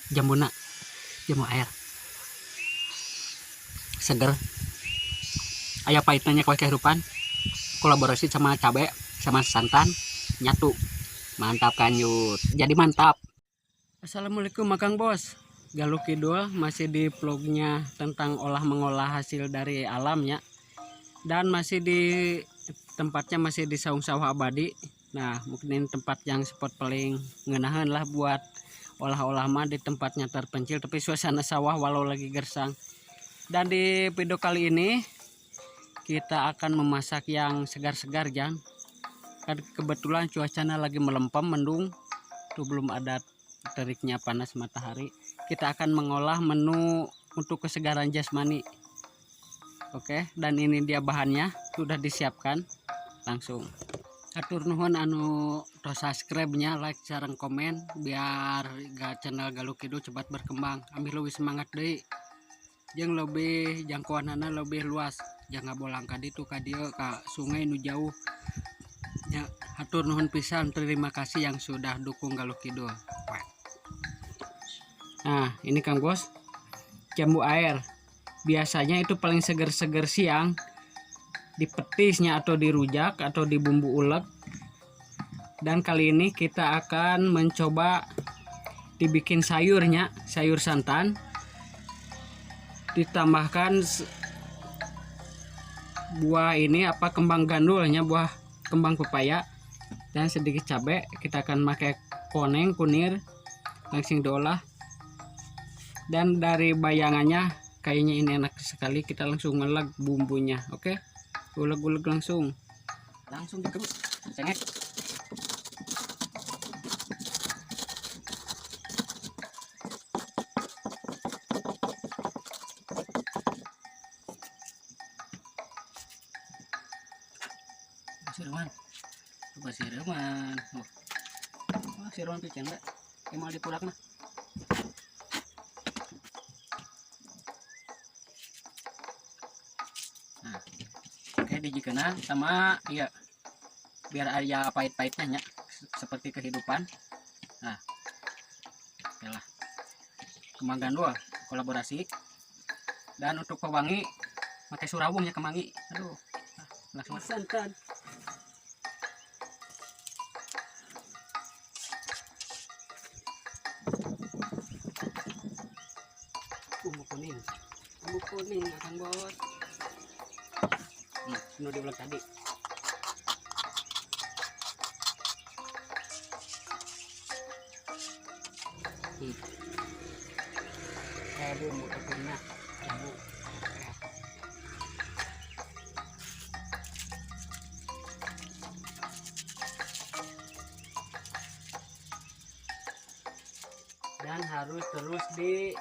Jambuna, jambu air. Seger. Aya pahitnya kawas kehidupan. Kolaborasi sama cabe, sama santan, nyatu. Mantap kanjut. Jadi mantap. Assalamualaikum Kang Bos. Galuh Kidul masih di vlognya tentang olah mengolah hasil dari alamnya. Dan masih di tempatnya masih di Saung Sawah Abadi. Nah, mungkin ini tempat yang spot paling ngenahan lah buat olah-olah mah, di tempatnya terpencil tapi suasana sawah walau lagi gersang. Dan di video kali ini kita akan memasak yang segar-segar, Jan. Kan kebetulan cuacanya lagi melempem, mendung, tuh belum ada teriknya panas matahari. Kita akan mengolah menu untuk kesegaran jasmani. Oke, dan ini dia bahannya sudah disiapkan langsung. Atur nuhun anu tos subscribe-nya, like, sareng komen biar gak channel Galuh Kidul cepat berkembang. Ambil lebih semangat deui. Jeung lebih jangkauanana lebih luas. Jangan bolang ka ditu ka dieu ka sungai nu jauh. Ya, hatur nuhun pisan, terima kasih yang sudah dukung Galuh Kidul. Nah, ini Kang Bos, jambu air. Biasanya itu paling seger-seger siang, dipetisnya atau dirujak atau dibumbu ulek. Dan kali ini kita akan mencoba dibikin sayurnya, sayur santan, ditambahkan buah ini apa kembang gandulnya, buah kembang pepaya, dan sedikit cabe. Kita akan pakai koneng kunir, langsung diolah. Dan dari bayangannya kayaknya ini enak sekali. Kita langsung ngeleg bumbunya. Oke, uleg-uleg langsung dikerus, cengek. Siruman, coba siruman. Oh, siruman pican mbak, emang dipulak mah. Nah, oke, dijikena sama iya biar ada pahit-pahitnya ya, seperti kehidupan. Nah, oke lah, kembang gandul kolaborasi. Dan untuk pewangi pakai surawung ya, kemangi. Aduh, nah, langsung santan. Bumbu kuning, bumbu kuning akan bos. Nu diulang tadi. Kayak bumbu tepungnya, jambu. Dan harus terus di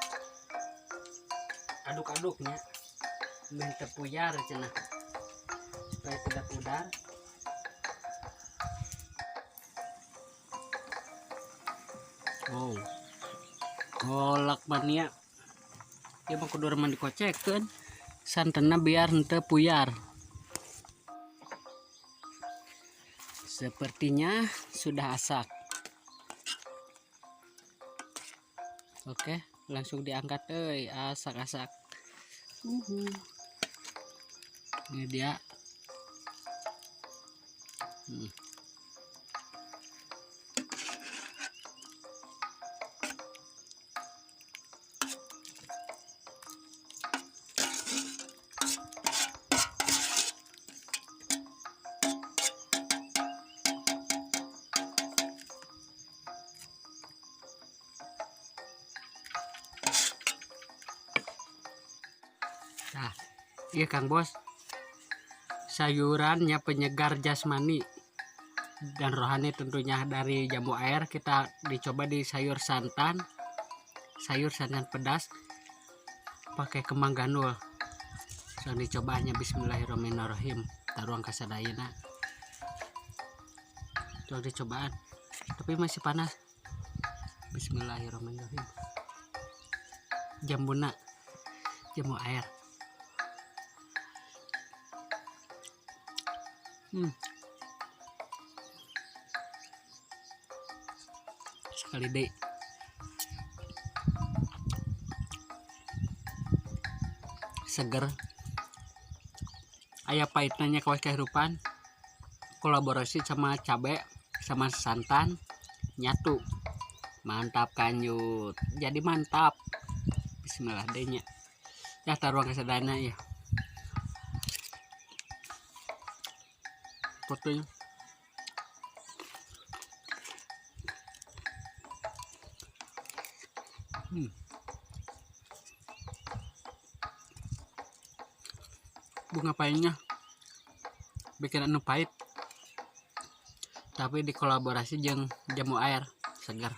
aduk-aduknya, meh tepuyar cenah, supaya tidak pudar. Wow, golak mania. Dia mau kudu reman dikocekeun santenna biar henteu puyar. Sepertinya sudah asak. Oke, langsung diangkat euy, asak-asak. Ini dia. Nah, iya Kang Bos, sayurannya penyegar jasmani dan rohani tentunya dari jambu air. Kita dicoba di sayur santan, sayur santan pedas pakai kembang gandul. So dicobanya, bismillahirrahmanirrahim. Taruang kasadayana. Tuh dicobaan, tapi masih panas. Bismillahirrahmanirrahim. Jambuna, jambu air. Sekali deh. Seger. Aya pahitna kawas kehidupan. Kolaborasi sama cabe sama santan nyatu. Mantap kanjut. Jadi mantap. Bismillah deh nya. Ya taruang kesadana ya. Fotonya. Bunga pahitnya bikin anu pahit, tapi dikolaborasi jeung jamu air segar.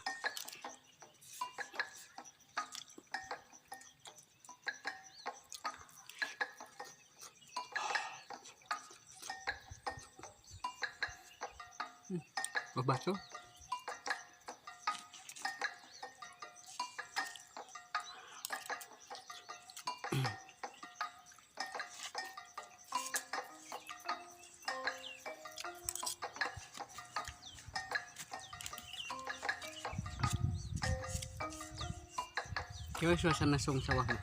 Batu. Kieu suasana sung sawah mah.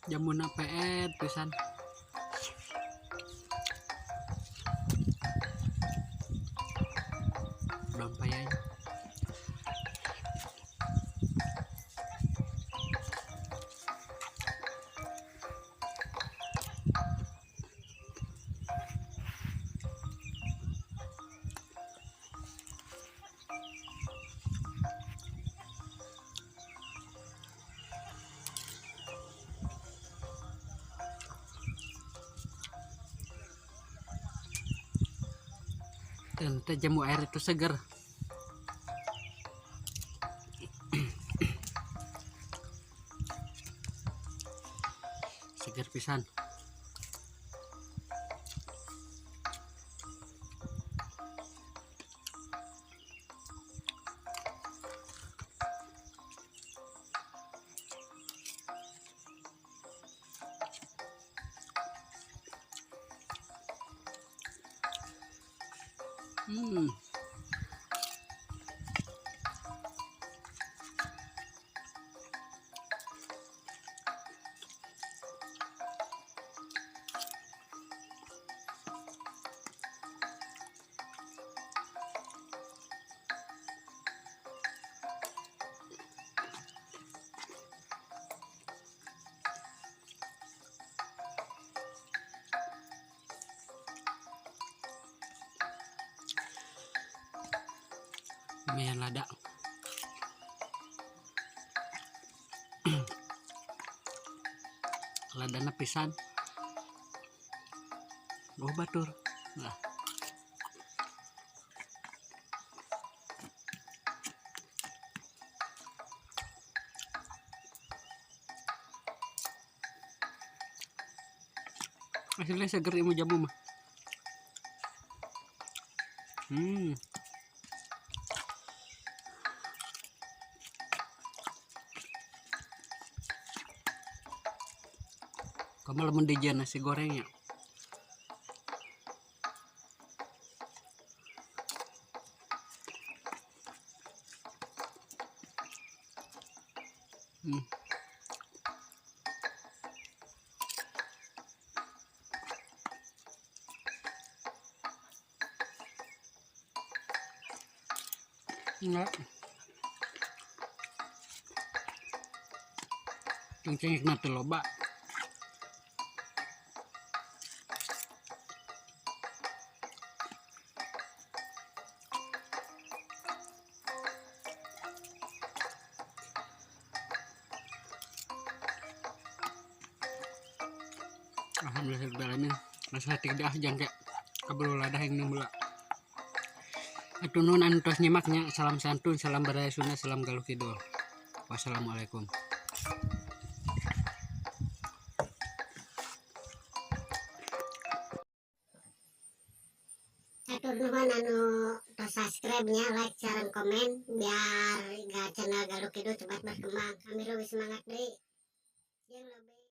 Jamuna peet pisan. Daun payay. Dan teh jamu air itu seger. Seger pisan. Lumayan lada. Ladana pisan. Oh batur. Nah. Aslinya seger imu jamu mah. Kamu lamun dijieun nasi gorengnya. Enggak. Cengceng teu loba. Alhamdulillah, masa tidak jangka kabel ladah yang nembula. Atuh nuhun anu tos nyimaknya. Salam santun, salam baraya Sunda, salam Galuh Kidul. Wassalamualaikum. Hatur nuhun anu tos subscribe nya, like, sareng komen biar channel Galuh Kidul cepat berkembang. Kami lebih semangat deui. Jeung lebih